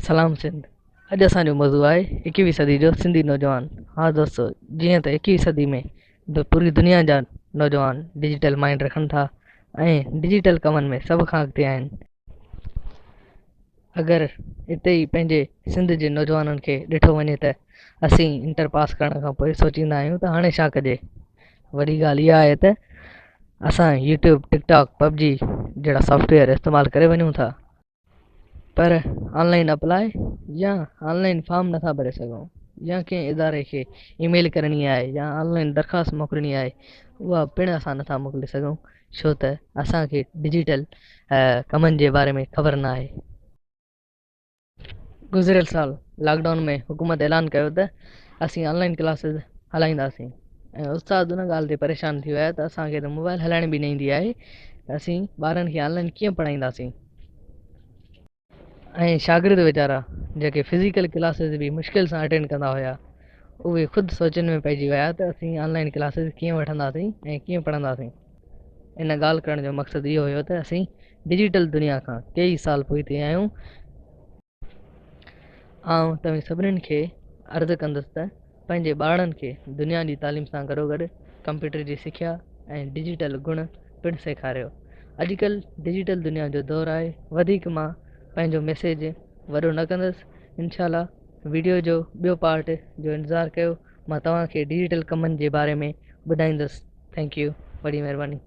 سلام سنڌ اڄ اسان جو موضوع آهي ايڪويهين صدي جو سنڌي نوجوان ها دوستو جيئن ته ايڪويهين صدي ۾ پوري دنيا جا نوجوان ڊجيٽل مائنڊ رکن ٿا ۽ ڊجيٽل ڪمن ۾ سڀ کان اڳتي آهن اگر اتي ئي پنهنجي سنڌ جي نوجوانن کي ڏٺو وڃي ته اسين انٽر پاس ڪرڻ کان پوء سوچيندا آهيون ته هاڻي ڇا ڪجي وڏي ڳالهه اها آهي ته اسان يوٽيوب ٽڪ ٽاڪ پب جي جهڙا سافٽويئر استعمال ڪري وڃون ٿا پر آن لائن اپلاء يا آن لائن فارم نٿا ڀري سگهون يا ڪنهن اداري کي اي ميل ڪرڻي آهي يا آن لائن درخواست موڪلڻي آهي اها پڻ اسان نٿا موڪلي سگهون ڇو ته اسان کي ڊجيٽل ڪمن جي باري ۾ خبر نه آهي. گذريل سال لاڪ ڊائون ۾ حڪومت اعلان ڪيو ته اسين آن لائن ڪلاسز هلائينداسين ۽ استاد ان ڳالهه تي پريشان ٿي ويا ته اسان کي ته موبائل هلائڻ به نه ايندي آهي ته اسين ٻارن کي آن لائن ڪيئن پڙهائينداسين ۽ شاگرد ويچارا جيڪي فزيڪل ڪلاسز به مشڪل سان اٽينڊ ڪندا هيا اهي خود سوچن ۾ پئجي ويا ته اسين آن لائن ڪلاسز ڪيئن وٺنداسين ۽ ڪيئن پڙهنداسين ان ڳالهه ڪرڻ جو مقصد اهو هيو ته اسين ڊجيٽل دنيا کان ڪيئي سال پوئتي آهيون. آئون توهين سڀنين کي عرض ڪندس ته پنهنجي ٻارڙن کي دنيا جي تعليم سان گڏوگڏ ڪمپيوٽر جي سکيا ۽ ڊجيٽل گڻ پڻ سيکاريو. اڄڪلهه ڊجيٽل دنيا جو دور آهي وڌيڪ مان پنهنجو ميسيج وڏو نه ڪندس انشاء الله ويڊيو جو ٻيو پارٽ جو انتظار ڪيو مان توهان کي ڊجيٽل ڪمن جي باري ۾ ٻڌائيندس thank you وڏي مهرباني.